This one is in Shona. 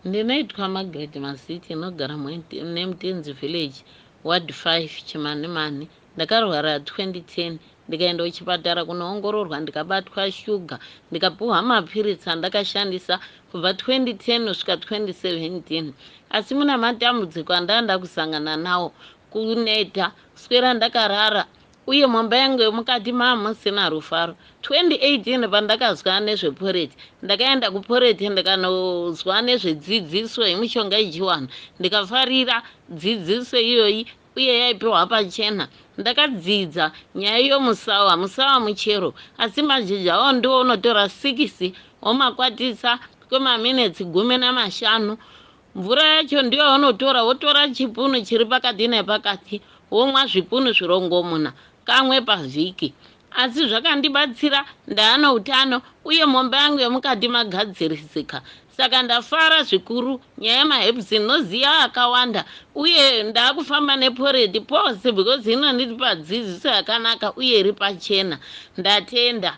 Ndinoitwa Margaret Masiti, inogara muNemtenzi Village, Ward 5, Chimanimani. Ndakarwara 2010 ndikaenda kuchipatara kunoongororwa, ndikabatwa shuga, ndikapiwa mapiritsi andakashandisa kubva 2010 kusvika 2017. Asi mune matambudziko andanga kusangana nawo: kuneta, kuswera ndakarara, uye mumba yangu yemukati maamusina rufaro. 2018 pandakazwa nezveporeti, ndakaenda kuporeti, ndikanozwa nezvedzidziso yemishonga yechivanhu, ndikafarira dzidziso iyoyi uye yaipiwa pachena. Ndakadzidza nyaya yomusawa. Musawa muchero, asi mazhizha awo ndiwo unotora 6, womakwatisa kwemaminetsi 15. Mvura yacho ndiyo unotora, wotora chipunu chiri pakati nepakati, womwa zvipunu 6 kamwe pavhiki. Asi zvakandibatsira, ndaane utano uye mumba yangu yemukati magadzirisika. Saka ndafara zvikuru. Nyaya yemaherbs ndinoziva akawanda uye ndaakufamba neporeti pose because inondipa dzidziso yakanaka uye iri pachena. Ndatenda.